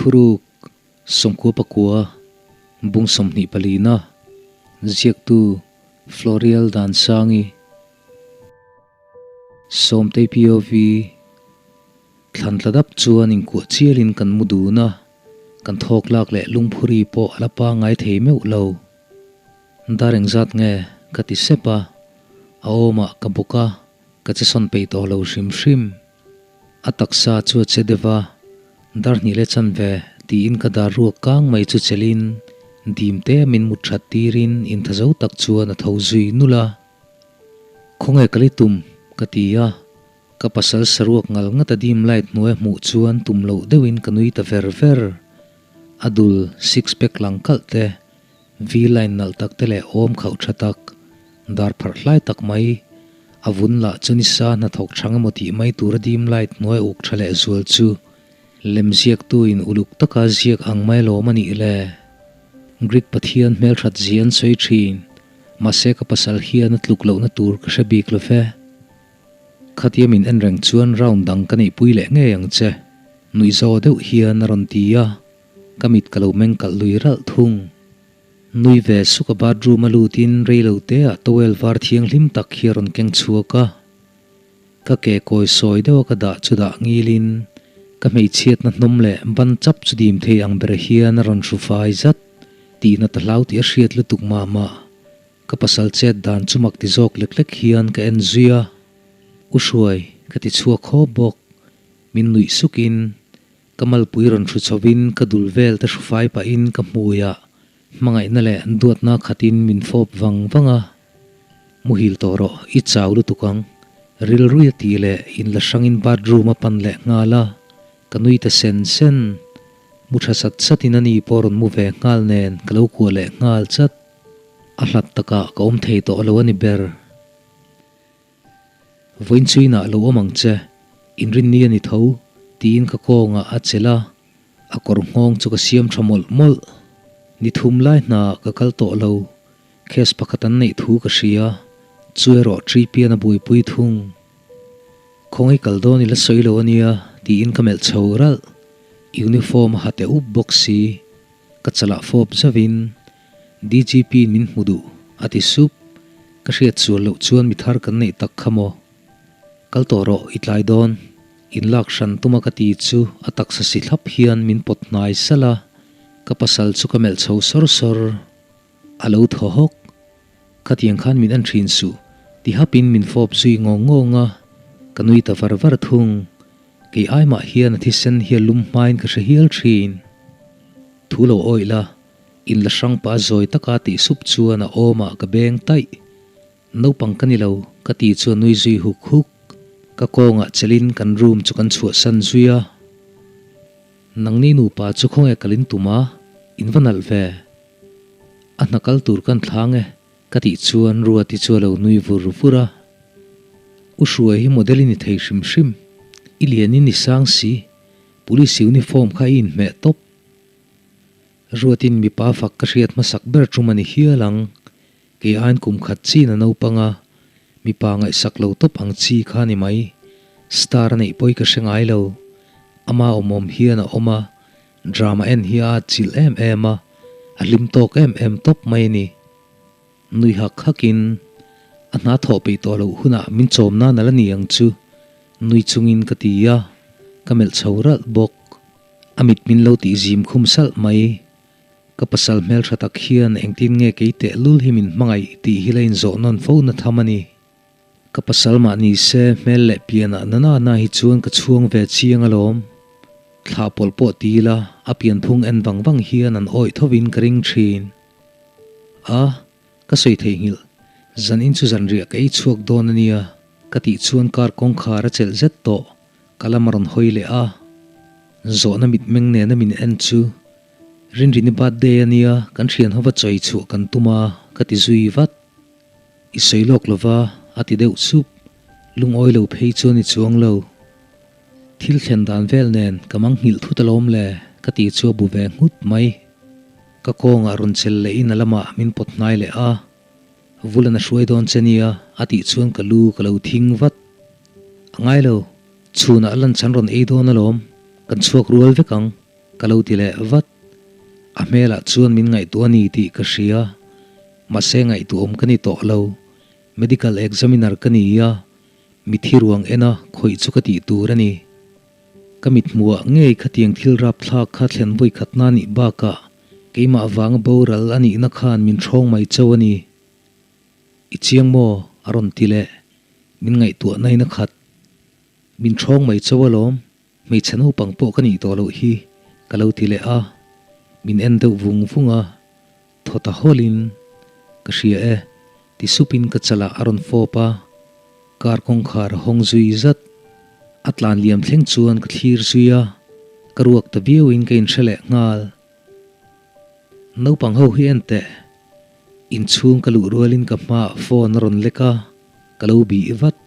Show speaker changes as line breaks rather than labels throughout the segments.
Thuruk, 99, Bung 24 na, Ziaktu, Florial Dansangi, Sawmtei POV, Thlan tla dap chuan inkuah chialin kan mu dun a, kan thawk lak leh lungphuri pawh a la pangngai thei meuh lo. Dar engzat nge? ka ti sep a, a awmah ka bawk a, ka che sawn peih tawh lo hrim hrim. A taksa chu a che deuh a, dar hnih leh chanve tiin ka dar ruak kang mai chu chelin dim te min mut that tirin inthazo tak chuan a tho zui nulh a. Khawnge ka li tum? ka ti a, Ka pasal saruak ngal ngat a dim light hnuai hmuh chuan tum loh deuhin ka nui ta ver ver. A dul six pack lang kalh te, V-line nalh tak te leh awm khauh tha tak, dar pharh hlai tak mai, a vun lah chu nisa hnathawk thang emaw tih mai tura dim light hnuai uk tha leh zual chu lem ziaktu in uluk taka ziak ang mai lawm a nih le. Greek pathian hmelthat zia an sawi thin, mahse ka pasal hian a tluk lohna tur ka hre bik lo ve. Khatia min en reng chuan round dang ka neihpui leh ngei ang che, nuihzaw deuh hian a rawn ti a, ka mit ka lo meng kalh lui ralh thung. Nui ve suk a bathroom a lutin reilo te ah towel var thianghlim tak hi a rawn keng chhuak a, ka ke kawi sawi deuh a ka dah chu dah ngilin ka hmeichhiatna hnawm leh ban chap chu dim thei ang ber hian a rawn hru fai zat tihna ta hlau tih a hriat lutuk mah mah. Ka pasal chet dan chu mak ti zawk lek lek hian ka en zui a, U Hruai, ka ti chhuak khawp bawk. Min nuih sukin, ka malpui rawn hru chhovin ka dul vel te hru fai pahin ka hmui ah hmangaihna leh duatna khatin min fawp vang vang a. Muhil tawh rawh, i chau lutuk ang, rilrui a tih leh inla hrangin bathroom a pan leh nghal a, ka nui ta sen sen. Mu tha sat satin ani pawh rawn mu ve nghal nen ka lo kuah leh nghal chat. A hlat takah ka awm thei tawh lo a ni ber. Vawiin chu inah lo awm ang che, inrinni a ni tho, tiin ka kawngah a chelh a, a kawr nghawng chu ka siam tha mawlh mawlh. Ni thum lai hnaah ka kal tawh lo, case pakhat an neih thu ka hria, chu erawh Tripian a buaipui thung. Khawngaih kal dawn i la sawi lo a nia, tiin ka melh chho ralh. Uniform a ha teh up bawk si, ka chalah fawp zauhin DGP in min hmu duh, a ti sup. Ka hriat sual loh chuan mi thar kan neih tak kha maw? Kal tawh rawh, i tlai dawn. In lak hran tuma ka ti chu a taksa si thlap hian min pawt hnai salh a, ka pasal chu ka melh chho sawr sawr. A lo thaw hawk. Khatiang khan min en thin suh, ti hapin min fawp zui ngawng ngawng a, ka nui ta var var thung. Kei ai mah hian a thisen hi a lum hmain ka hre hial thin. Thu lo awih la, In la hrang pah zawi taka tih sup chuan a awmah ka beng taih. Naupang ka ni lo, ka ti chu a nui zui huk huk. Ka kawngah chelin kan room chu kan chhuahsan zui a. Nangni nupa chu khawnge kalin tum a, in va nalh ve. A hna kal tur kan thlang e, ka tih chuan Ruati chu a lo nui vur vur a. U Hruai hi model i ni thei hrim hrim. I lianin i sang si. Police uniform kha i inhmeh tawp. Ruatin mipa fak ka hriat hmasak ber tum a ni hial ang. Kei aiin kum khat chin a naupang a, mipa ngaihsak lo tawp ang chi kha ni mai. Star a neih pawi ka hre ngai lo. Ama awmawm hian a awm a, drama en hi a atchilh em em a, a hlim tawk em em tawp mai a ni. Nui hak hakin, a hna thawh peih tawh loh hunah min chawm nan a la ni ang chu, nui chungin ka ti a, ka melh chho ralh bawk. A mit min lo tih zim khum salh mai. Ka pasal hmeltha tak hian engtin nge kei teh lul hi min hmangaih tih hi la inzawh nawn fo na tham a ni. Ka pasal mah ni se hmel leh pianah na na na hi chuan ka chhuang ve chiang alawm. Thlah pawlh pawh ti ila a pianphung en vang vang hian an awih thovin ka ring thin. A, ka sawi theihnghilh. Zan in chu zanriah ka ei chhuak dawn a nia, ka tih chuan car kawngkhar a chelh zet tawh. Ka lam a rawn hawi leh a, zawhna mitmeng nena min en chu Rinrini birthday a nia, kan thian hova chawi chhuah kan tum a, ka ti zui vat. I sawi lawk lova, a ti deuh sup. Lungawi lo phei chuan i chuang lo. Thil thlen dan vel nen ka mang nghilh thut alawm le, ka ti chu a bu ve nghut mai. Ka kawngah rawn chel lehin a lamah min pawt hnai leh a. Vulan a hruai dawn che nia, a tih chuan ka lu ka lo thing vat. A ngai lo, chhunah lunch an rawn ei dawn alawm, kan chhuak rual vek ang. Ka lo ti leh vat. A hmelah chuan min ngaihtuah a ni tih ka hria. Mahse ngaihtuahawm ka ni tawh lo. Medical examiner ka ni a, mithi ruang ena khawih chu ka tih tur a ni. Ka mithmuhah ngei khatiang thil rapthlak kha thlen vawi khatna nih bakah keimah vanga boral a nihna khan min hrawng mai chauh a ni. I chiang maw? a rawn ti leh. Min ngaihtuah nain a khat. Min hrawng mai chauh alawm. Hmeichhe naupang pawh ka nih tawh loh hi ka lo ti leh a, min en deuh vung vung a, thaw ta hawlin ka hria e ti supin ka chalah a rawn fawp a, car kawngkhar a hawng zui zat. A tlan liam thleng chuan ka thlir zui a, ka ruak ta viauin ka inhre leh nghal. Naupang ho hi en teh, inchhung ka luh rualin ka hmaah phone a rawn lek a, ka lo bih vat,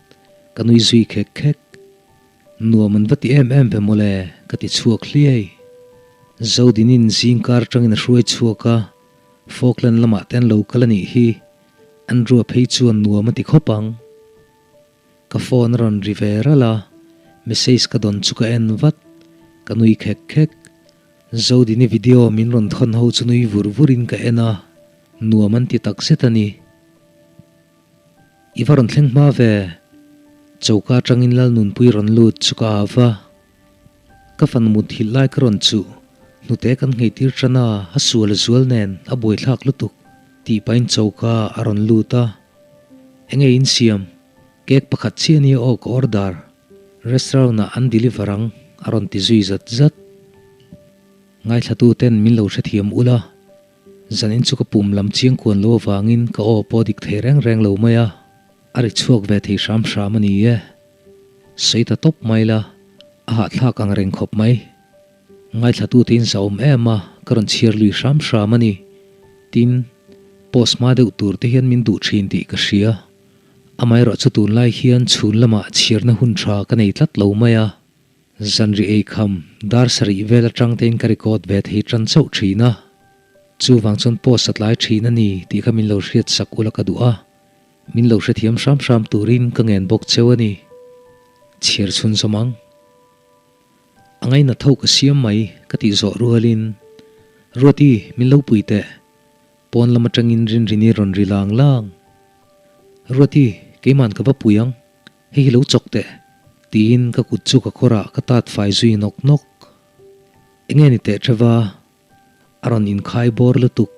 ka nui zui khek khek. Nuam an va ti em em ve mawle, ka ti chhuak hliai. Zodinin zingkar atangin a hruai chhuak a, Falkland lamah te an lo kal a nih hi, Andrew-a phei chuan nuam a ti khawp ang. Ka phone a rawn ri ve ralh a, message ka dawn chu ka en vat, ka nui khek khek. Zodini video min rawn thawn ho chu nui vur vurin ka en a, nuam an ti takzet a ni. I va rawn thleng hma ve. Choka atangin Lalnunpui rawn lut chu ka au va. Ka fanu muthilh lai ka rawn chuh. Hnute kan ngheitir tan a, a sual a zual nen a buaithlak lutuk tih pahin choka a rawn lut a. Enge in siam? Cake pakhat chiah ania aw ka order. Restaurant ah an deliver ang a rawn ti zui zat zat. Ngaithlatu ten min lo hrethiam ula. Zanin chu ka pum lam chiang kuan lo avangin ka aw pawh dik thei reng reng lo mai a, a ri chhuak ve thei hram hram a ni e. Sawi ta tawp mai la, a hahthlak ang reng khawp mai. Ngaithlatute in zahawm em a, ka rawn chhiar lui hram hram a ni. Tin, post hma deuh tur te hian min duh thin tih ka hria. Amaherawh chu tunlai hian chhun lamah chhiarna hun tha ka nei tlat lo mai a. Zanri eikham dar sarih vel atang tein ka record ve thei tan chauh thin a, chuvang chuan post a tlai thin a ni tih kha min lo hriat sak ula ka duh a, min lo hrethiam hram hram turin ka ngen bawk cheu a ni. Chhiar chhun zawm ang. A ngaina tho ka siam mai ka tih zawh rualin, Ruati min lo pui teh, pawn lam atangin Rinrini rawn ri lang lang. Ruati keiman ka va pui ang. Hei hi lo chawk teh, tiin ka kut chu ka kawrah ka tat fai zui nawk nawk. Enge ni teh theva, a rawn inkhai bawr lutuk.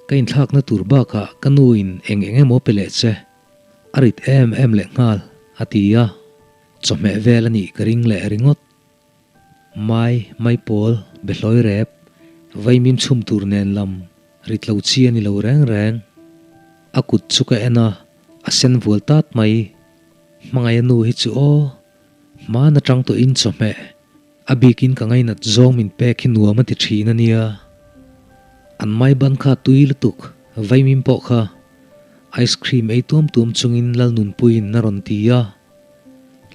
Ka inthlakna tur bakah ka nu in eng eng emaw pe leh che, a rit em em leh nghal, a ti a, chawhmeh vel a nih ka ring leh ringawt. Mai, maipawl, behlawi rep, vaimim chhum tur nen lam rit lo chi a ni lo reng reng. A kut chu ka en a, a sen vual tat mai. Hmangaih a nu hi chu aw, hman atang tawhin chawhmeh, a bikin ka ngainat zawng min pek hi nuam a ti thin a nia. An mai ban kha tui lutuk, vaimim pawh kha ice cream ei tuam tuam chungin Lalnunpuiin a rawn ti a.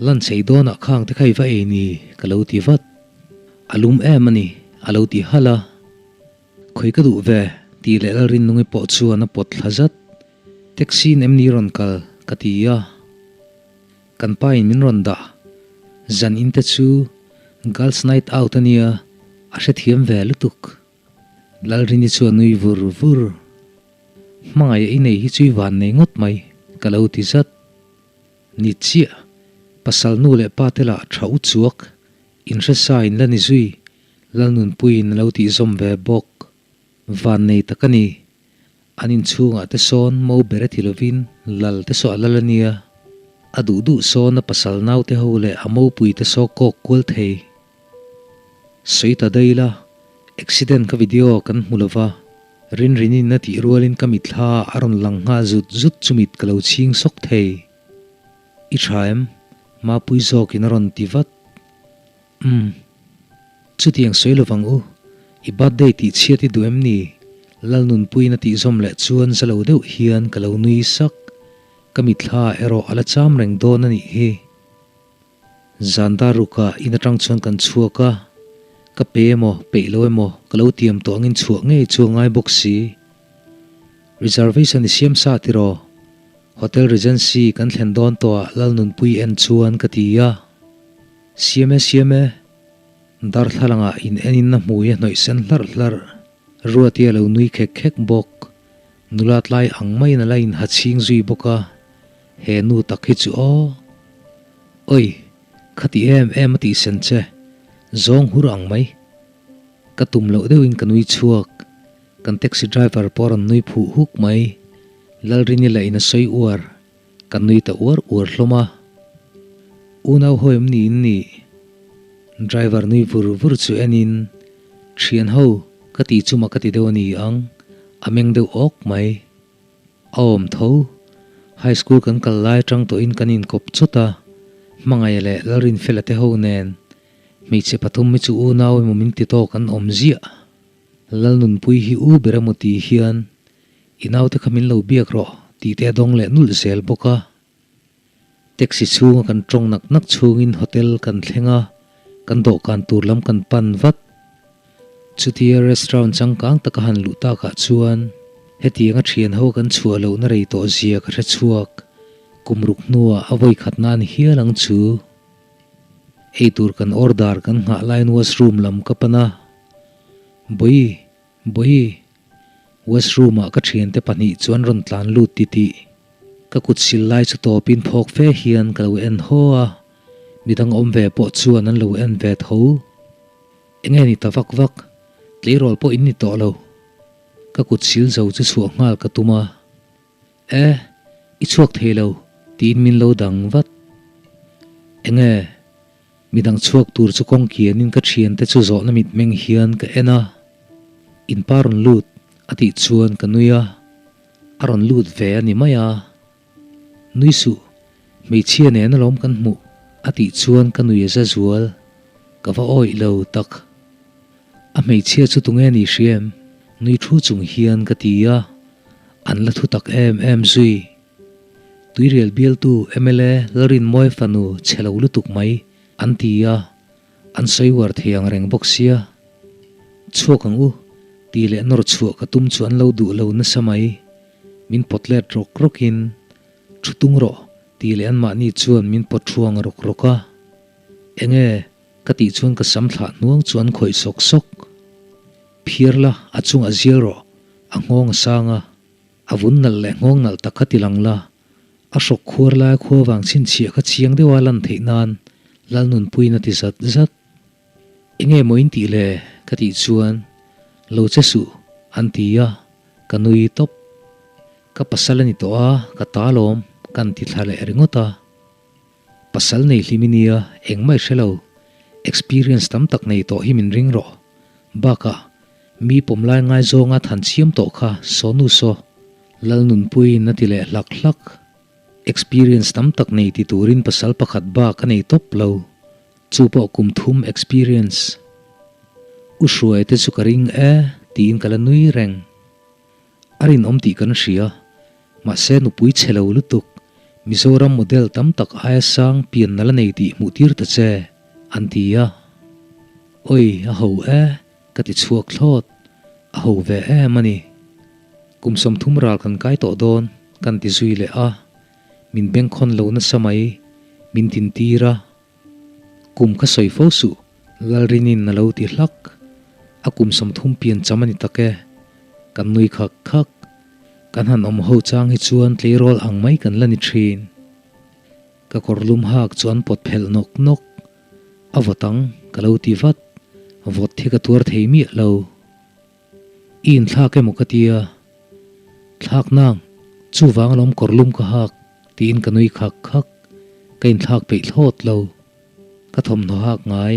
Lan chei dawnah khang te kha i va ei ni ka lo ti vat. A lum em a ni a lo ti halh a. Khawi ka duh ve tih leh Lalrinnungi pawh chuan a pawt thla zat. Taxi in em ni rawn kal ka ti a. Kan pa in min rawn dah. Zan in te chu girls night out a nia a hrethiam ve lutuk. Lalrini chu a nui vur vur. Hmangaih a i nei hi chu i van nei ngawt mai ka lo ti zat. Ni chiah, pasal nu leh pa te lah tha u chuak, inhre sa in la ni zui, Lalnunpuiin a lo tih zawm ve bawk. Van nei tak a ni. An inchhungah te sawn mo ber a ti lovin lal te saw a lal a nia. A duh duh sawn a pasal naute ho leh a mopui te saw kawk kual thei. Sawi ta daih la, accident ka video kan hmu lova, Rinrinin a tih rualin ka mitthla a rawn lang nghal zut zut chu mit ka lo chhing sawk thei. I tha em? Mapui zawkin a rawn ti vat. Umm. Chutiang sawi lovang u, i birthday tih chhiat i duh em ni? Lalnunpuiin a tih zawm leh chuan za lo deuh hian ka lo nui sak. Ka mitthla erawh a la cham reng dawn a nih hi. Zan dar rukah in atang chuan kan chhuak a, ka pe emaw peih lo emaw ka lo tiam tawh angin chhuah ngei chu a ngai bawk si. Reservation i siam sa tiraw? Hotel Regency kan thlen dawn tawhah Lalnunpui en chuan ka ti a. Siam e siam e. Darthlalangah in enin a hmui a hnawih sen hlarh hlarh. Ruati a lo nui khek khek bawk. Nula tlai ang maiin a la inha chhing zui bawk a, he nu tak hi chu aw. Oi, khati em em a tih sen che, zawng hur ang mai. Ka tum loh deuhin ka nui chhuak. Kan taxi driver pawh a rawn nui phuh huk mai. Lalrini lah in a sawi uar. Ka nui ta uar uar hlawm a. Unau ho em ni in nih? Driver nui vur vur chu en in, Thian ho, ka tih chuma ka ti deuh a ni ang, a meng deuh awk mai. A awm tho. High school kan kal lai atang tawhin kan inkawp chawt a, Hmangaih leh Lalrinfela te ho nen hmeichhe pathum hi chu unau emaw min ti tawk an awm ziah. Lalnunpui hi u ber emaw tih hian I naute kha min lo biak rawh tih te a dawng leh nulh zel bawk a. Taxi chhunga kan tawng nak nak chhungin hotel kan thleng a, kan dawhkan tur lam kan pan vat. Chutia restaurant changkang taka han luh takah chuan hetianga thian ho kan chhuah lohna rei tawh zia ka hre chhuak. Kum ruk hnuah a vawi khat nan hial ang chu. Eitur kan order kan nghah laiin washroom lam ka pan a. Bawi! Bawi! Washroom ah ka thiante pahnih chuan rawn tlan lut titih. Ka kut sil lai chu tawpin phawk fe hian ka lo en haw a, midang awm ve pawh chuan an lo en ve tho. Enge ni ta vak vak, tleirawl pawh in ni tawh lo. Ka kut sil zo chu chhuah nghal ka tum a. E, i chhuak thei lo, tiin min lo dang vat. Enge? Midang chhuak tur chu kawng kianin ka thiante chu zawhna mitmeng hian ka en a, In pa rawn lut a tih chuan ka nui a, a rawn lut ve a ni mai a. Nui suh, hmeichhia nen alawm kan hmuh a tih chuan ka nui a za zual, ka va awih lo tak. A hmeichhia chu tunge ni hria em? Nui thu chung hian ka ti a, an la thu tak em em zui. Tuirial bialtu mla Lalrinmawi fanu chhe lo lutuk mai an ti a, an sawi uar thei ang reng bawk sia. Chhuak ang u, tih leh nawr chhuah ka tum chu an lo duh lo nasa mai. Min pawt let rawk rawkin, Thu tung rawh, tih leh anmahni chuan min pawt thuang rawk rawk a. Enge? ka tih chuan ka sam thlah hnuang chu an khawih sawk sawk. Phiar la, a chungah zial rawh, a nghawng a sang a. A vun nalh leh nghawng nalh tak kha ti lang la, a hrawk khuar laia khua vang chhinchhiah kha chiang deuha lan theih nan Lalnunpuiin a ti zat zat. Enge maw in tih le? ka tih chuan, Lo che suh, an ti a, ka nui tawp. Ka pasal a ni tawh a, ka ta lawm, kan ti thla leh ringawt a. Pasal nei hlim i nia, engmah i hre lo. Experience tam tak nei tawh hi min ring rawh. Bakah, mi pawmlai ngaizawnga than chiam tawh kha saw nu saw. Lalnunpuiin a ti leh hlak hlak. Experience tam tak nei ti turin pasal pakhat bak a nei tawp lo. Chu pawh kum thum experience. U Hruai te chu ka ring e, tiin ka la nui reng. A rinawm tih kan hria. Mahse nupui chhe lo lutuk, Mizoram model tam tak aia sang pian nala nei tih hmuh tir ta che, an ti a. Oi, a ho e, ka ti chhuak thlawt. A ho ve em a ni. Kum 30 ral kan kai tawh dawn, kan ti zui leh a. Min bengkhawn lo nasa mai, min tintir a. Kum kha sawi fo suh, Lalrinin a lo ti hlak. A kum 30 pian cham a ni tak e. Kan nui khak khak. Kan han awm ho chang hi chuan tleirawl ang mai kan la ni thin. Ka kawr lum hak chu an pawt phelh nawk nawk. A vawt ang, ka lo ti vat. Vawt hi ka tuar thei miah lo. I inthlak emaw ka tia. Thlak nang, chuvang alawm kawr lum ka hak, tiin ka nui khak khak. Ka inthlak peih thlawt lo. Ka thawmhnaw hak ngai,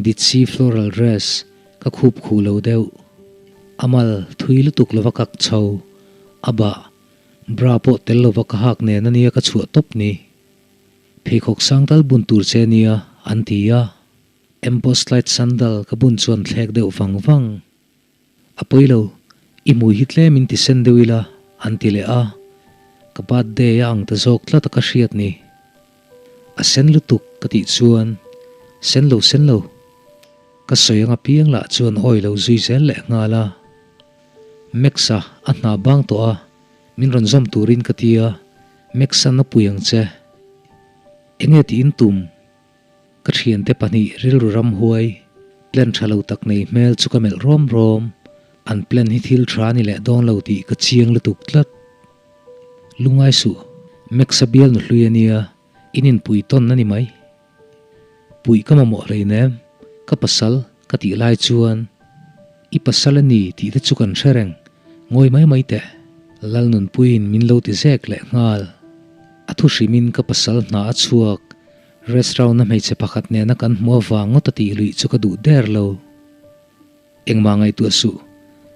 Ditsi floral dress, ka khup khuh lo deuh. A mal thui lutuk lova kak chho, a bah, bra pawh tel lova ka hak nen ania ka chhuah tawp ni. Pheikhawk sang tal bun tur che ania, an ti a. Embossed light sandal ka bun chuan thlek deuh vang vang. A pawi lo, i hmui hi tlem in ti sen deuh ila, an ti leh a. Ka birthday a ang ta zawk tlat a ka hriat ni. A sen lutuk ka tih chuan, Sen lo sen lo. Ka sawi anga piang lah chuan awi lo zui zel leh nghal a. Max-a a hna bang tawh a, min rawn zawm turin ka ti a, Max-an a pui ang che. Enge tiin tum? Ka thiante pahnih rilru ram huai. Plan tha lo tak nei hmel chu ka melh rawm rawm. An plan hi thil tha ni leh dawn lo tih ka chiang lutuk tlat. Lungai suh, Max-a bial nu hlui a nia, in inpui tawn a ni mai. Puih ka mamawh hleinem, ka pasal ka tih lai chuan i pasal a ni tih te chu kan hre reng, ngawi mai mai teh. Lalnunpuiin min lo ti zek leh nghal. A thu hrimin ka pasal hna a chhuak, restaurant-a hmeichhe pakhat nena kan hmuh avang ngawt a tih luih chu ka duh der lo. Engmah ngaihtuah suh,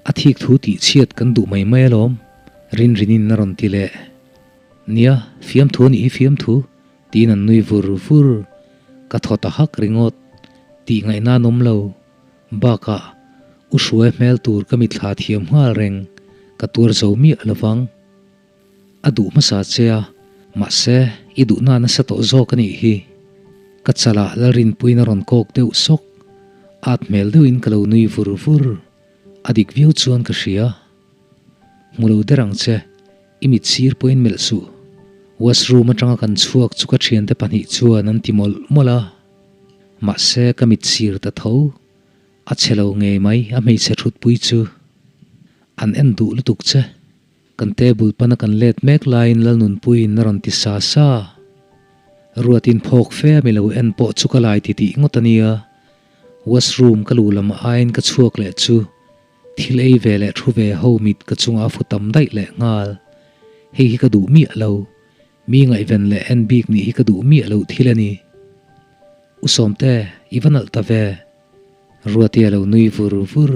a thik thu tih chhiat kan duh mai mai alawm, Rinrinin a rawn ti leh. Nia, fiamthu a nih hi fiamthu, tiin an nui vur vur. Ka thaw ta hak ringawt, tih ngaihna an awm lo. Bakah, U Hruai hmel tur ka mitthla thiam nghal reng, ka tuar zo miah lovang. A duh hmasa che a, mahse i duhna nasa tawh zawk a nih hi. Ka chalah Lalrinpuiin a rawn kawk deuh sawk, at hmel deuhin ka lo nui vur vur. A dik viau chuan ka hria. Hmu lo der ang che, i mit sir pawhin melh suh. Washroom atanga kan chhuak chu ka thiante pahnih chuan an ti mawlh mawlh a. Mahse ka mit sir ta tho. A chhe lo ngei mai a hmeichhe thutpui chu. An en duh lutuk che. Kan table pana kan let mek laiin Lalnunpuiin a rawn ti sa sa. Ruatin phawk fe a mi lo en pawh chu ka lai ti tih ngawt a nia. Washroom ka luh lam aiin ka chhuak leh chu thil ei ve leh thu ve ho mit ka chungah a fu tam daih leh nghal. Hei hi ka duh miah lo. Mi ngaihven leh en bik nih hi ka duh miah loh thil a ni. U Sawmte, i va nalh ta ve. Ruati a lo nui vur vur.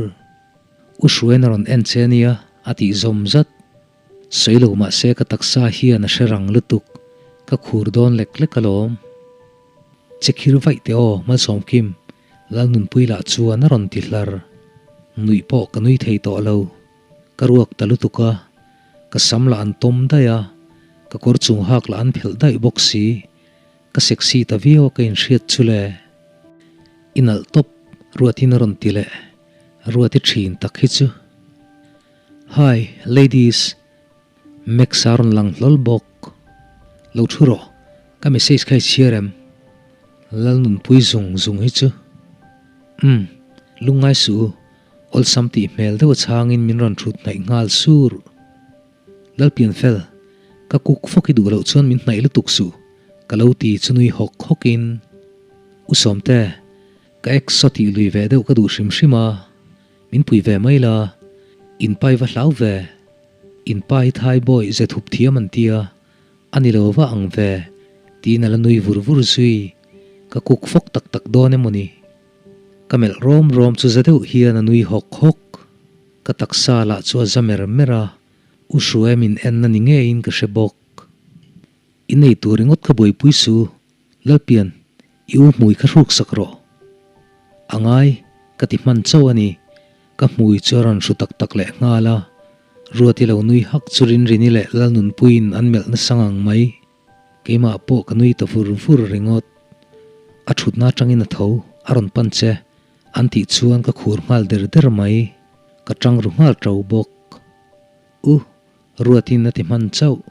U Hruain a rawn en che ania a tih zawm zat. Sawi lo mah se ka taksa hian a hre rang lutuk, ka khur dawn lek lek alawm. Che khir vaih teh aw Malsawmkim, Lalnunpui lah chuan a rawn ti hlar. Nuih pawh ka nui thei tawh lo. Ka ruak ta lutuk a, ka sam lah an tawm daih a, ka kawr chung hak lah an phelh daih bawk si. Ka sexy ta viau a ka inhriat chu le. I nalh tawp, Ruatin a rawn ti leh. Ruati thin tak hi chu. Hi, ladies. Max a rawn lang hlawl bawk. Lo thu rawh, ka message kha i chhiar em? Lalnunpui zung zung hi chu. Umm, lungngai suh u, awlsam tih hmel deuh a chhangin min rawn thut hnaih nghal sur. Lalpianfel, ka kuk fawk i duh loh chuan min hnaih lutuk suh, ka lo ti chu nui hawk hawkin. U Sawmte, Ka ex saw tih lui ve deuh ka duh hrim hrim a, min pui ve mai la, in pai va hlau ve, in pa hi thai bawi ze thup thiam an tia, a ni lo va ang ve, tiin a la nui vur vur zui, ka kuk fawk tak tak dawn emaw ni? Ka melh rawm rawm chu za deuh hian a nui hawk hawk, ka taksa lah chu a za mer mer a, U Hruai min en a ni ngeiin ka hre bawk. I nei tur ringawt kha buaipui su, Lalpian, i u hmui kha hruk sak rawh. A ngai, ka ti hman chauh a ni. Ka hmui chu a rawn hru tak tak leh nghal a. Ruati lo nui hak chu Rinrini leh Lalnunpuiin an melh nasa ngang mai. Keimah pawh ka nui ta vur vur ringawt. A thutna atangin a tho, a rawn pan che, an tih chuan ka khur nghal der der mai. Ka tang ru nghal tau bawk. U, Ruatin a ti hman chauh.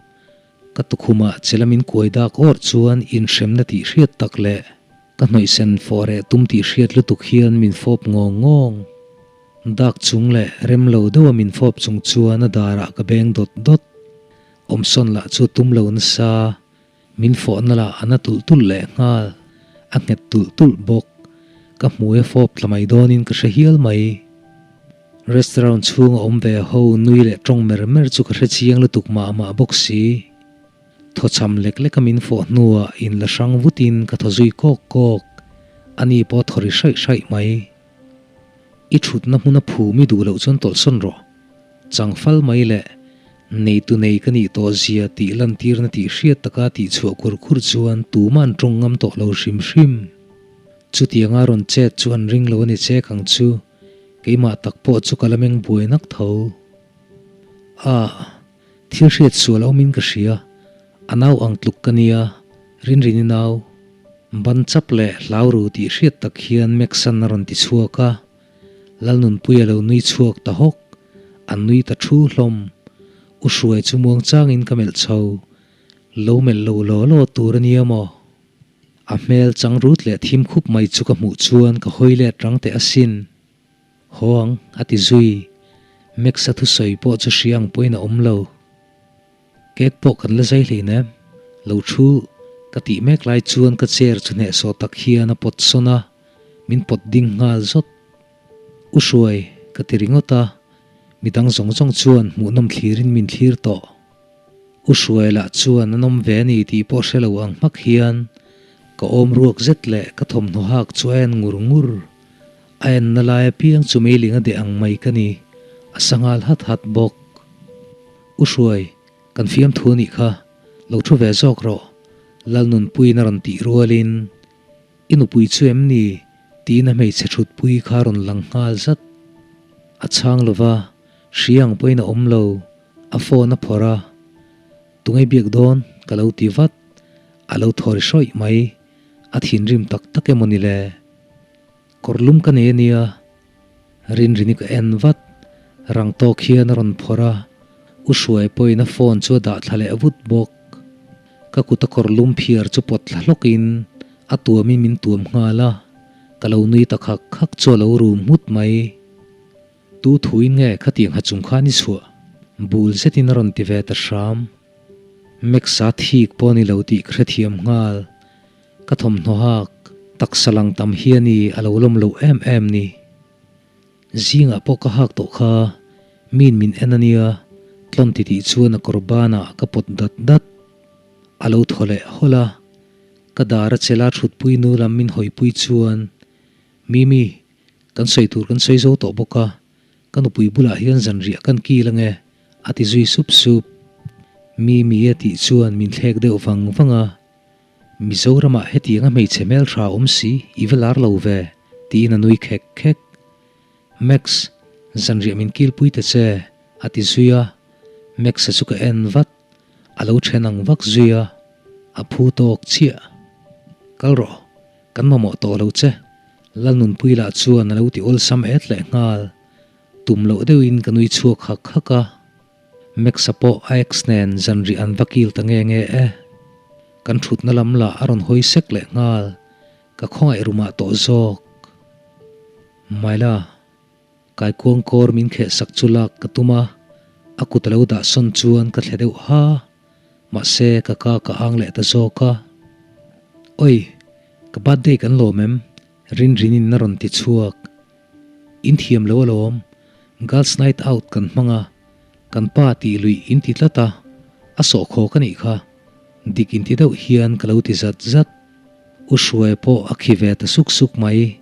Ka tukhumah che lamin kuai dak awrh chuan inhremna tih hriat tak leh ka hnawihsen fawh reh tum tih hriat lutuk hian min fawp ngawng ngawng. Dak chung leh rem lo deuha min fawp chung chuan a darah ka beng dawt dawt. Awmsawn lah chu tum lo nasa, min fawhna lah a na tulh tulh leh nghal, a nghet tulh tulh bawk. Ka hmui a fawp tla mai dawnin ka hre hial mai. Restaurant chhunga awm ve ho nui leh tawng mer mer chu ka hre chiang lutuk mah mah bawk si. Thaw cham lek leka min fawh hnuah in la hrang vutin ka thaw zui kawk kawk. Ani pawh thaw ri hraih hraih mai. I thutna hmuna phum i duh loh chuan tawlhsawn rawh. Changfal mai leh neitu nei ka nih tawh zia tih lantirna tih hriat taka tih chhuah kur kur chuan tuman tawng ngam tawh lo hrim hrim. Chutianga rawn chet chu an ring lo a ni chek ang chu. Keimah tak pawh chu ka la meng buai nak tho. Ah, thil hriat sual a awmin ka hria. A nau ang tluk ka nia, Rinrini nau. Ban chap leh hlau ru tih hriat tak hian Meksan a rawn ti chhuak a. Lalnunpui a lo nui chhuak ta hawk. A nui ta thu hlawm. U Hruai chu muang changin ka melh chho. Lo melh lo law law tur a nia maw? A hmel chang rut leh thim khup mai chu ka hmuh chuan ka hawi let rang teh asin. Haw ang, a ti zui. Max-a thusawi pawh chu hria ang pawhin a awm lo. Cake pawh kan la zai hleinem. Lo thu, ka tih mek lai chuan ka chair chu hnehsawh tak hian a pawt sawn a, min pawt ding nghal zawt. U Hruai, ka ti ringawt a, midang zawng zawng chuan hmuhnawm thlirin min thlir tawh. U Hruai lah chuan a nawm ve a ni tih pawh hre lo ang hmak hian ka awm ruak zet leh ka thawmhnaw hak chu a en ngur ngur. A enna lai apiang chu meiling a deh ang mai ka ni, a sa nghal hat hat bawk. U Hruai, kan fiamthu a nih kha, lo thu ve zawk rawh, Lalnunpuiin a rawn tih rualin, I nupui chu em ni? tiin a hmeichhe thutpui kha a rawn lang nghal zat. A chhang lova, hria ang pawhin a awm lo, a phone a phawrh a, Tunge biak dawn? ka lo ti vat, a lo thaw ri hrawih mai, a thinrim tak tak emaw ni le? Kawr lum ka nei a nia, Rinrini ka en vat, rang tawk hian a rawn phawrh a, U Hruai pawhin a phone chu a dah thla leh vut bawk. Ka kut a kawr lum phiar chu pawt thla hlawkin a tuamin min tuam nghal a, ka lo nui ta khak khak chu a lo rum nghut mai. Tu thuin nge khatiang ha chung khan i chhuah? Bul zetin a rawn ti ve ta hram. Max-a thik pawh a ni lo tih ka hrethiam nghal. Ka thawmhnaw hak taksa lang tam hian i a lo lawm loh em em ni. Zingah pawh ka hak tawh kha, min min en a nia, tlawn ti tih chuan a kawr banah ka pawt dat dat. A lo thaw leh hawlh a, ka dar a chela thutpui nu lam min hawipui chuan, Mimi, kan sawi tur kan sawi zo tawh bawk a, ka nupui bulah hian zanriah kan kil ange, a ti zui sup sup. Mimi a tih chuan min thlek deuh vang vang a. Mizoramah hetianga hmeichhe hmeltha awm si i va lar lo ve, tiin a nui khek khek. Max, zanriah min kilpui ta che, a ti zui a. Max-a chu ka en vat, a lo then ang vak zui a, a phu tawk chiah. Kal rawh, kan mamawh tawh lo che, Lalnunpui lah chuan a lo ti awlsam et leh nghal. Tum loh deuhin ka nui chhuak hak hak a. Max-a pawh a ex nen zanriah an va kil ta nge nge e. Kan thutna lam lah a rawn hawi sek leh nghal, ka khawngaih rumah tawh zawk. Myla, kaikuang kawr min kheh sak chu lak ka tum a, a kut a lo dah sawn chuan ka thle deuh ha, mahse ka ka ka ang leh ta zawk a. Oi, ka birthday kan lawm em? Rinrinin a rawn ti chhuak. In thiam lo alawm, Girls night out kan hmang a, kan pa tih luih in ti tlat a, a sawhkhawk a nih kha, dik in ti deuh hian ka lo ti zat zat. U Hruaia pawh a khi ve ta suk suk mai,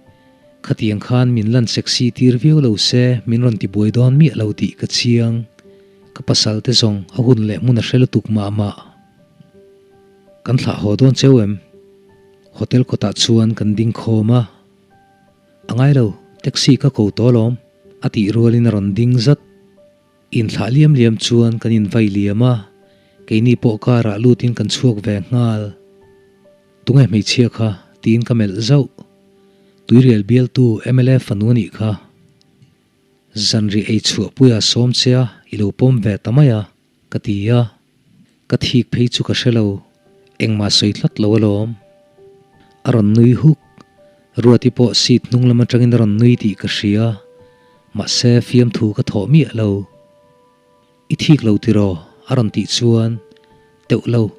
khatiang khan min lan sexy tir viau lo se min rawn ti buai dawn miah lo tih ka chiang, ka pasal te zawng a hun leh hmun a hre lutuk mah mah. Kan thlah haw dawn cheu em? Hotel kawtah chuan kan ding khawm a. A ngai lo, taxi ka ko tawh alawm, a tih rualin a rawn ding zat. Inthlah liam liam chuan kan invai liam a, keini pawh car ah lutin kan chhuak ve nghal. Tunge hmeichhia kha? tiin ka melh zauh. Tuirial bialtu mla fanu a nih kha. Zanriah ei chhuahpuia sawm che a, i lo pawm ve ta mai a, ka ti a. Ka thik phei chu ka hre lo, engmah sawi tlat lo alawm. A rawn nui huk, Ruati pawh seat hnung lam atangin a rawn nui tih ka hria, mahse fiamthu ka thawh miah lo. I thik lo tiraw? a rawn tih chuan, Teuh lo.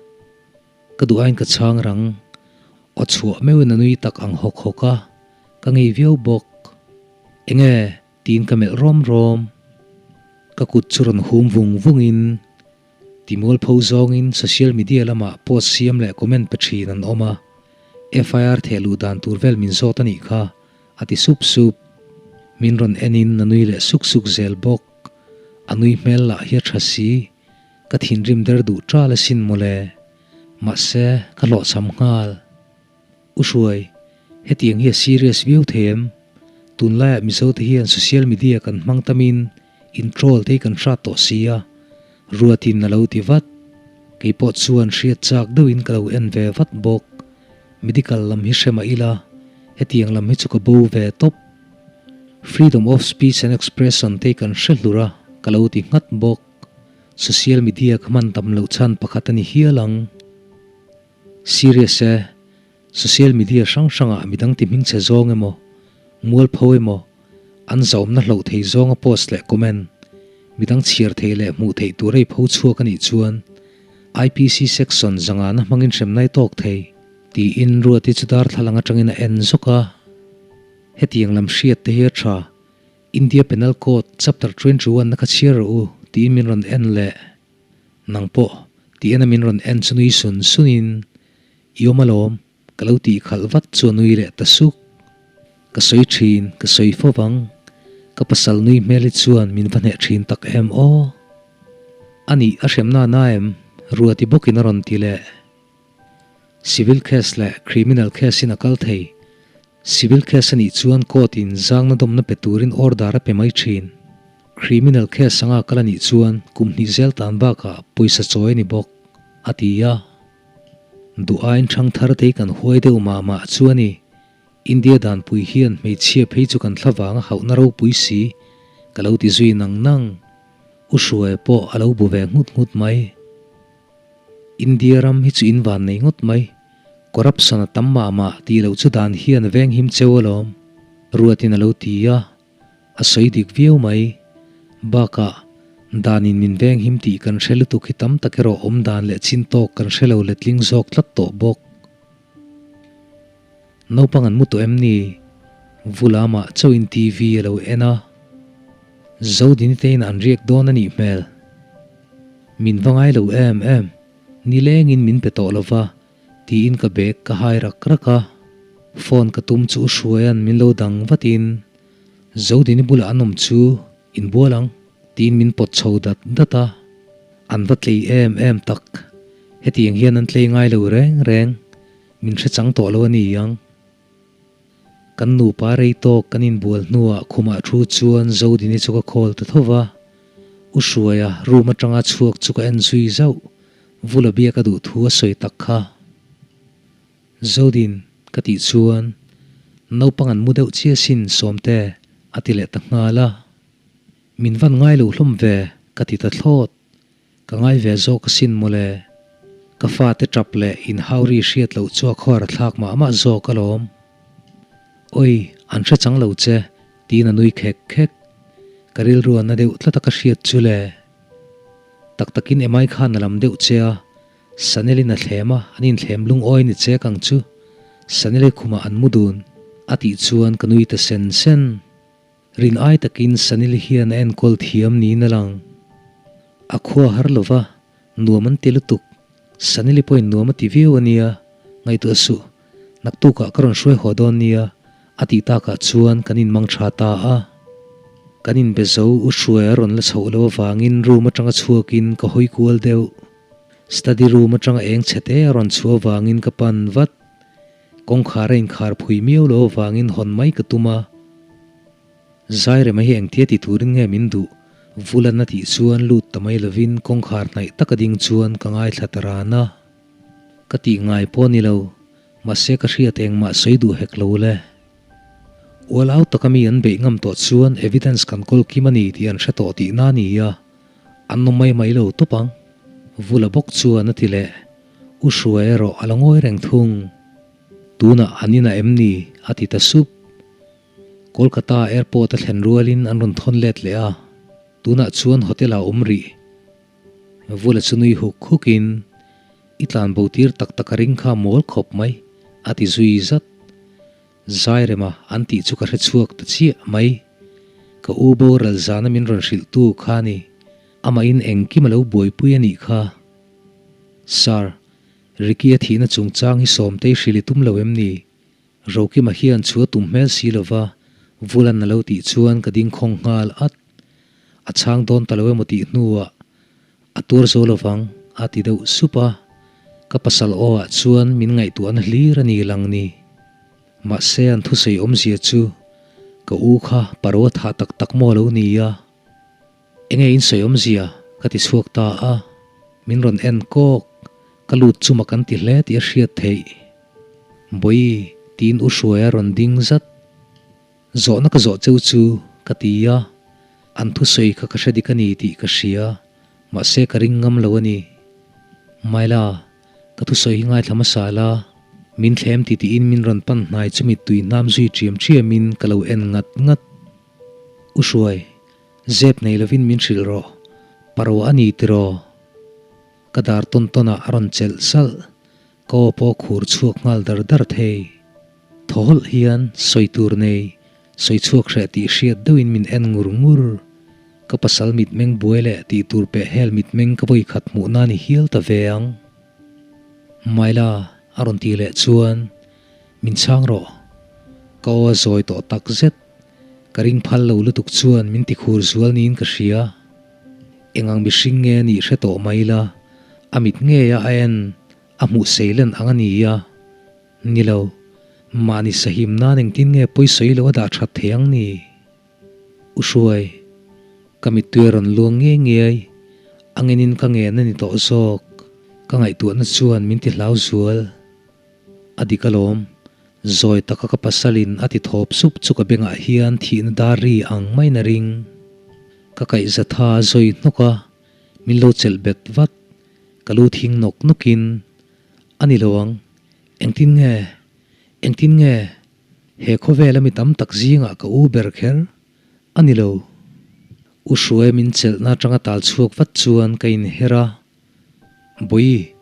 Ka duh aiin ka chhang rang. Aw chhuah meuhin a nui tak ang hawk hawk a, ka ngei viau bawk. Enge? tiin ka melh rawm rawm. Ka kut chu rawn hum vung vungin Timualpho zawngin social media lamah post siam leh comment pe thin an awm a, FIR theh luh dan tur vel min zawt a nih kha, a ti sup sup. Min rawn enin a nui leh suk suk zel bawk. A nui hmel lah hi a tha si, ka thinrim der duh ṭal asin mawle. Mahse, ka hlawhchham nghal. U Hruai, hetiang hi a serious viau thei em? Tunlaiah Mizote hian social media kan hmang tamin in troll te hi kan hrat tawh si a, Ruatin a lo ti vat. Kei pawh chuan hriat chak deuhin ka lo en ve vat bawk. Medical lam hi hre mah ila, hetiang lam hi chu ka bo ve tawp. Freedom of speech and expression te hi kan hre hlur a, ka lo ti nghat bawk. Social media ka hman tam loh chhan pakhat a ni hial ang. Serious e. Social media hrang hrangah midang ti hmingchhe zawng emaw, mualpho emaw, an zaumna hloh thei zawnga post leh comment, midang chhiar theih leh hmuh theih tur a i pho chhuak a nih chuan IPC section zangana hmangin hremna i tawk thei, tiin Ruati chu darthlalang atangin a en zawk a. Hetiang lam hriat te hi a tha. India Penal Code chapter 21 na kha chhiar rawh u, tiin min rawn en leh. Nang pawh, ti ena min rawn en chu nui sun sunin, I awm alawm, ka lo tih khalh vat chu a nui leh ta suk. Ka sawi thin, ka sawi fo vang. Ka pasal nui hmel hi chuan min va hneh thin tak em aw. A nih a hremna na em? Ruati bawkin a rawn ti leh. Civil case leh criminal case in a kal thei. Civil case a nih chuan court in zangna dawmna pe turin order a pe mai thin. Criminal case anga kal a nih chuan kum hnih zel tan bakah pawisa chawi a ni bawk, a ti a. Duh aiin thang thar te hi kan huai deuh mah mah chu a ni. India danpui hian hmeichhia phei chu kan thla vanga hauhna ropui si, ka lo ti zui nang nang. U Hruaia pawh a lo bu ve nghut nghut mai. India ram hi chu in van nei ngawt mai. Corruption a tam mah mah tih loh chu dan hian veng him cheu alawm, Ruatin a lo ti a, a sawi dik viau mai. Bakah, danin min veng him tih kan hre lutuk hi tam tak erawh awm dan leh chin tawk kan hre lo letling zawk tlat tawh bawk. Naupang an mu tawh em ni? Vulamah chauhin TV a lo en a, Zodini te in an riak dawn a nih hmel. Min va ngai lo em em, nilengin min pe tawh lova, tiin ka bag ka hai rak rak a. Phone ka tum chu u Hruaia'n min lo dang vatin, Zodini bulah an awm chu inbual ang, tiin min pawt chho dat dat a. An va tlei em em tak, hetiang hian an tlei ngai lo reng reng, min hre chang tawh lo a ni ang. Kan nupa rei tawk kan inbual hnuah khumah thu chuan Zodini chu ka call ta tho va, U Hruaia room atanga chhuak chu ka en zui zauh, Vula biak a duh thu a sawi tak kha. Zodin, ka tih chuan naupang an mu deuh chiah sin Sawmte, a ti leh ta nghal a. Min van ngai lo hlawm ve, ka ti ta thlawt. Ka ngai ve zawk asin mawle. Ka fate tap leh inhauri hriat loh chu a khuar a thlak mah mah zawk alawm. Oi, an hre chang lo che, tiin a nui khek khek. Ka rilru a na deuh tlat a ka hriat chu le. Tak takin Emai khan a lam deuh che a, Sanelin a thlem a, an inthlem lungawi ni chek ang chu. Saneli khumah an mu dun, a tih chuan ka nui ta sen sen. Rin ai takin Sanil hian a enkawl thiam niin a lang. A khua har lo va, nuam an ti lutuk. Sanili pawhin nuam a ti viau a nia, ngaihtuah suh. Naktukah ka rawn hruai haw dawn nia, a tih takah chuan kan inmang tha ta a. Kan inbe zo u hruai a rawn la chhoh loh avangin room atanga chhuakin ka hawi kual deuh. Study room atanga eng chhe te a rawn chhuah avangin ka pan vat. Kawngkhar a inkhar phui miau lo avangin hawn mai ka tum a. Zairema hi engtia ti turin nge min duh? Vulan a tih chuan lut ta mai lovin kawngkhar hnaih taka ding chuan ka ngaithla ta ran a. Ka tih ngai pawh ni lo, mahse ka hriat engmah sawi duh hek lo le. Ual au taka mi an beih ngam tawh chuan evidence kan kawl kim a ni tih an hre tawh tihna a ni a, an awm mai mai lo tawp ang. Vula bawk chuan a ti leh. U Hruai erawh a la ngawi reng thung. Tunah an inah em ni? a ti ta sup. Kolkata airport a thlen rualin an rawn thawn let leh a, tunah chuan hotel ah a awm rih. Vula chu nui huk hukin, I tlan bo tir tak tak a ring kha mawl khawp mai, a ti zui zat. Zairema an tih chu ka hre chhuak ta chiah mai. Ka u boral zana min rawn hrilhtu kha ni. Amahin engkim a lo buaipui a nih kha. Sir, Ricky a thihna chungchang hi Sawmtei hrilh i tum lo em ni? Rokima hian chu a tum hmel si lova, Vulan a lo tih chuan ka ding khawng nghal at. A chhang dawn ta lo emaw tih hnuah a tuar zo lovang a ti deuh sup a, ka pasal aw ah chuan min ngaihtuahna hlir a ni lang ni. Mahse an thusawi awmzia chu ka u kha paro a thah tak tak maw lo ni a? Enge in sawi awmzia? ka ti chhuak ta a, min rawn en kawk, ka lut chu mak an ti hle tih a hriat theih. Bawi, tiin U Hruaia rawn ding zat. Zawhna ka zawh cheu chu ka ti a, an thusawi kha ka hre dik a ni tih ka hria, mahse ka ring ngam lo a ni. Maila, ka thusawi hi ngaithla hmasa la. Min thlem ti tiin min rawn pan hnai chu mittui hnam zui ṭiam ṭiamin ka lo en ngat ngat. U Hruai, zep nei lovin min hrilh rawh, paro a ni tiraw? Ka dar tawn tawnah a rawn chelh salh, ka aw pawh khur chhuak nghal dar dar thei. Thaw hawlh hian sawi tur nei, sawi chhuak hreh tih hriat deuhin min en ngur ngur. Ka pasal mitmeng buai leh tih tur peh hel mitmeng ka vawi khat hmuh na ni hial ta ve ang. Maila a rawn tih leh chuan min chhang rawh. Ka aw a zawi tawh tak zet. Ka ring phal lo lutuk chuan min ti khur zual niin ka hria. Eng ang mihring nge a nih hre tawh mai la, a mit ngei a a en, a hmuh sei len ang a ni a. Ni lo, mahni sahim nan engtin nge pawisawi lo a dah that thei ang ni? U Hruai, ka mittui a rawn luang ngei ngei, a ngenin ka ngen a ni tawh zawk, ka ngaihtuahna chuan min ti hlau zual. A dik alawm, zawi taka ka pasalin a ti thawp sup chu ka bengah hian thihna dar ri ang maiin a ring. Ka kaihza tha a zawi hnawk a, min lo chelh bet vat, ka lu thing nawk nawkin, A ni lo ang, engtin nge, engtin nge? He khawvela mi tam tak zingah ka u ber kher a ni lo. U Hruai min chelhna atanga tal chhuak vat chuan ka inher a, Bawi,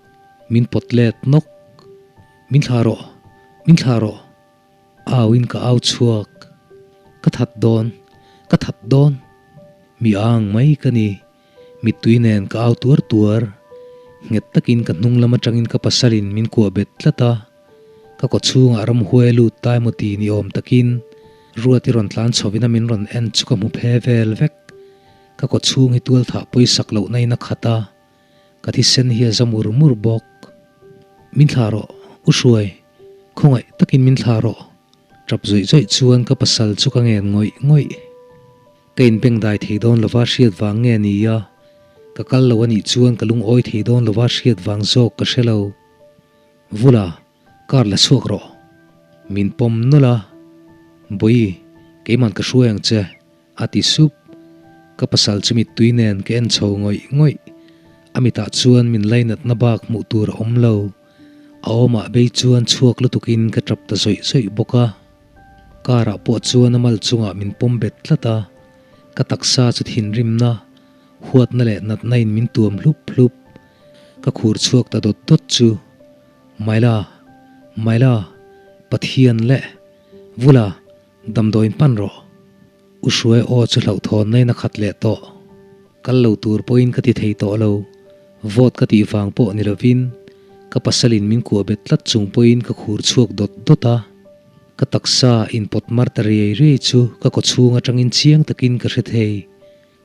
min pawt let nawk. Min thlah rawh, min thlah rawh. Auin ka au chhuak. Ka that dawn, ka that dawn. Mi ang mai ka ni. Mittui nen ka au tuar tuar. Nghet takin ka hnung lam atangin ka pasalin min kuah bet tlat a. Ka kaw chhungah ramhuai lut ta emaw ti ni awm takin Ruati rawn tlan chhovin a min rawn en chu ka hmu phe vel vek. Ka kaw chhung hi tual thah pawisak lohna in a khat a, ka thisen hi a za mur mur bawk. Min thlah rawh, U Hruai, khawngaih takin min thlah rawh. Tap zawih zawih chuan ka pasal chu ka ngen ngawih ngawih. Ka inbengdai thei dawn lova hriat vang nge ni a, ka kal lo anih chuan ka lungawi thei dawn lova hriat vang zawk ka hre lo. Vula, kar la chhuak rawh. Min pawm nawlh a, Bawi, keiman ka hruai ang che, a ti sup. Ka pasal chu mittui nen ka en chho ngawih ngawih. A mitah chuan min lainatna bak hmuh tur a awm lo. A awmah bei chuan chhuak lutukin ka tap ta zawih zawih bawk a. Karah pawh chuan a mal chungah min pawm bet tlat a, ka taksa chu thinrimna, huatna leh natna in min tuam hlup hlup. Ka khur chhuak ta dawt dawt chu, Maila, Maila, Pathian leh Vula, damdawiin pan rawh. U Hruai aw chu hlauhthawnna in a khat leh tawh. Kal lo tur pawhin ka ti thei tawh lo. Vote ka tih vang pawh ni lovin ka pasalin min kuah bet tlat chung pawhin ka khur chhuak dawt dawt a. Ka taksa inpawt mar ta riai riai chu ka kawchhung atangin chiang takin ka hre thei.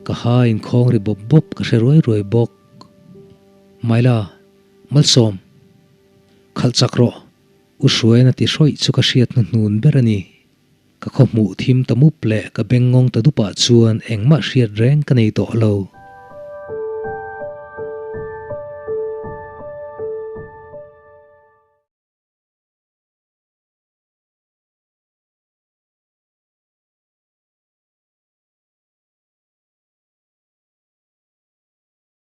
Ka ha inkhawng ri bawp bawp ka hre ruai ruai bawk. Maila, Malsawm, khalh chak rawh, U Hruaiin a ti hrawih chu ka hriat hnuhnun ber a ni. Ka khaw hmuh thim ta mup leh ka beng ngawng ta dupah chuan engmah hriat reng ka nei tawh lo.